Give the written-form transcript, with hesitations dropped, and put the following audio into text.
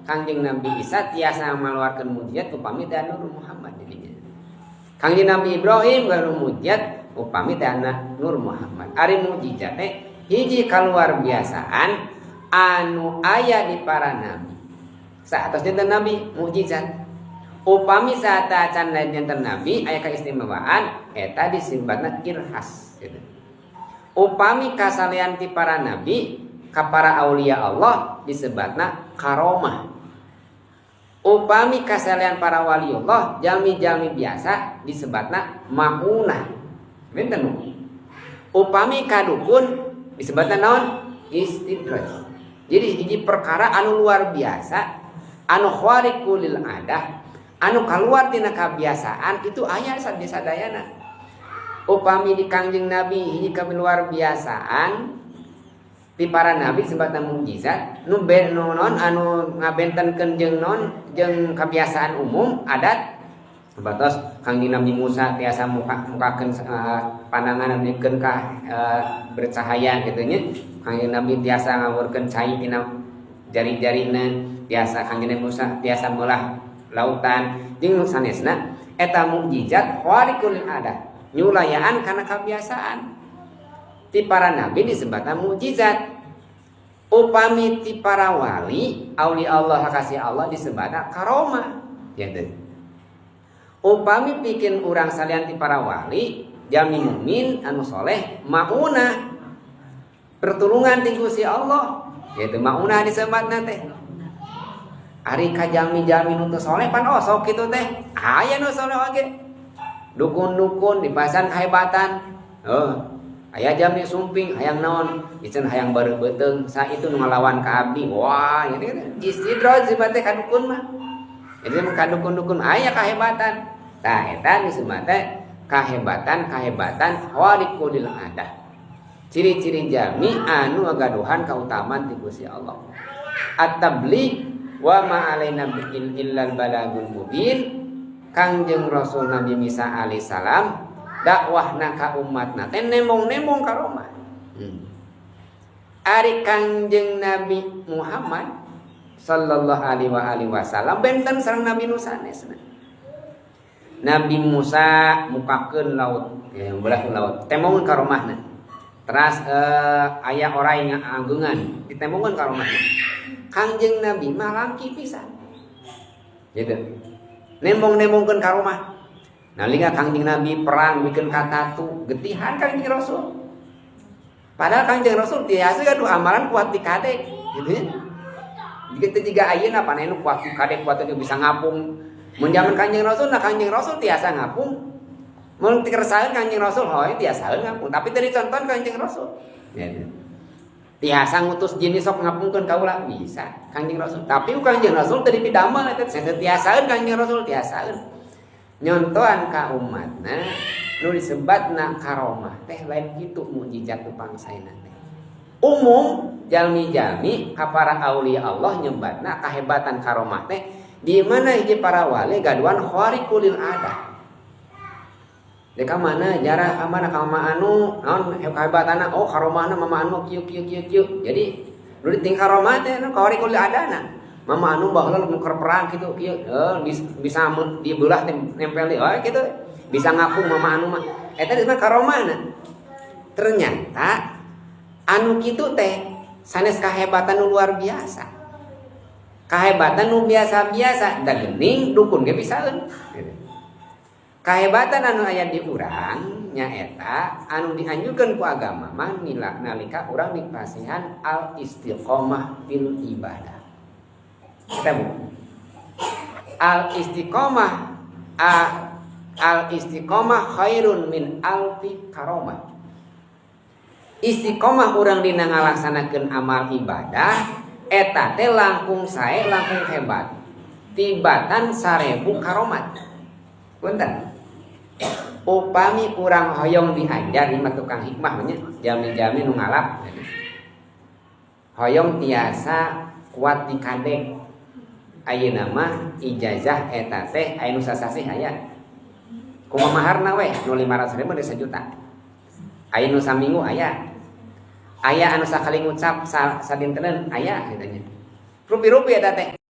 Kangjeng Nabi Isa tiasa ngaluarkeun mukjizat upami teh Nur Muhammad dirinya. Kangjeng Nabi Ibrahim gaduh mukjizat upami teh Nur Muhammad. Ari mukjizat teh hiji kaluar biasaan anu aya di para nabi. Saatos janten nabi mukjizat. Upami saat acan lain janten nabi aya keistimewaan, eta disebatna irhas gitu. Upami kasalehan ti para nabi ka para aulia Allah disebatna karomah. Upami kasalehan para waliullah jalmi-jalmi biasa disebatna maunah. Benten. Upami kadukun disebatna naon? Istidraj. Jadi hiji perkara anu luar biasa, anu khariqul lil adah, anu keluar tina kebiasaan itu aya sadayana. Upami di Kangjeng Nabi hiji luar biasaan di para nabi disebutna mukjizat nu ben nu non anu ngabentenkeun jeung non jeung kebiasaan umum adat, batos Kangjeng Nabi Musa tiasa mukakeun pandangan nepikeun ka bercahaya gitu nya. Kangjeng Nabi tiasa ngawurkeun cai tina jari-jarina, tiasa Kangjeng Nabi Musa tiasa meulah lautan jeung nu sanesna, eta mukjizat khariqul adat, nyulayaan kana kebiasaan. Ti para nabi disebutna mukjizat. Upami ti para wali, aulia Allah, kasih Allah, disebutna karomah gitu. Upami pikeun urang salian ti para wali, jalmi mukmin anu soleh, maunah, pertulungan ti Gusti Allah gitu, maunah disebutna teh. Ari ka jalmi-jalmi nu teu soleh pan osok kitu teh aya nu soleh oge, dukun-dukun dipasihan kehebatan. Oh, aya jalmi sumping hayang naon, bicen hayang bareuh beuteung sa itu nu ngalawan ka abdi. Wah, ini kan istidraj teh ka dukun mah. Jadi mah ka dukun-dukun aya kahebatan. Tah, eta disebut teh kahebatan-kahebatan khariqul adah, ciri-ciri jalmi anu ngagaduhan kautamaan ti Gusti Allah. At-tabligh wa ma alaina illal balagul mubin. Kangjeng Rasul Nabi Musa alaihi salam dakwahna ka umatna teh nembong-nembong karomah. Ari Kangjeng Nabi Muhammad sallallahu alaihi wa alihi wasallam benten sareng Nabi nu sanesna. Nabi Musa mukakeun laut ya, belah laut, tembongeun karomahna. Teras aya orai ngageunan, ditembongeun karomahna. Kangjeng Nabi mah langki pisan gitu nembong-nembongkeun karomah. Nalika Kangjeng Nabi perang bikin katatu getihan Kangjeng Rasul, padahal Kangjeng Rasul tiasa gaduh amalan kuat di kadek gitu ya. Jika teu jiga ayeuna pan anu kuat di kadek, kuat itu bisa ngapung. Mun zaman Kangjeng Rasul, nah, Kangjeng Rasul tiasa ngapung. Mun dikersaan Kangjeng Rasul hoy tiasa ngapung, tapi teu dicontohan Kangjeng Rasul gitu. Tiasa ngutus jin sok ngapungkeun kaula bisa Kangjeng Rasul, tapi Kangjeng Rasul teu dipidamel eta teu tiasaeun. Kangjeng Rasul tiasaeun nyontohan ka umatna. Nu disebatna karomah teh lain kitu, mukjizat nu pangsaena teh umum jalmi-jalmi ka para aulia Allah nyebatna kahebatan karomah teh di mana hiji para wali gaduhan khariqul adah. Deka mana jarah ka mana ka mama anu naon kehebatanna? Oh, karomahna mama anu kieu kieu kieu kieu. Jadi nu diting karomah teh nu khariqul adana. Mama anu baheula nu keur perang kitu kieu, oh, bisa dibelah teh nempel di, oh kitu, bisa ngapung mama anu mah. Eta disebut karomahna. Ternyata anu kitu teh sanes kahebatan nu luar biasa, kahebatan nu biasa-biasa da geuning dukun ge bisaeun. Kahebatan anu aya di urang nyaeta anu dianjurkeun ku agama mah nila nalika urang dipasihan al istiqomah fil ibadah. Kita, Bu, al istiqomah, al istiqomah khairun min alfi karomah. Istiqomah urang dina ngalaksanakeun amal ibadah eta teh langkung sae, langkung hebat tibatan 1000 karomat. Punten, upami urang hoyong diajar lima tukang hikmah nya, jalmi-jalmi nu ngalap hoyong tiasa kuat di kadek, ayeuna mah ijazah eta teh aya nu sasasih aya. Kumaha maharna weh, nu 500 ribu di 1 juta aya, nu saminggu aya, aya anu sakali ngucap sadintenan aya gitu nya. Rupi-rupi eta teh.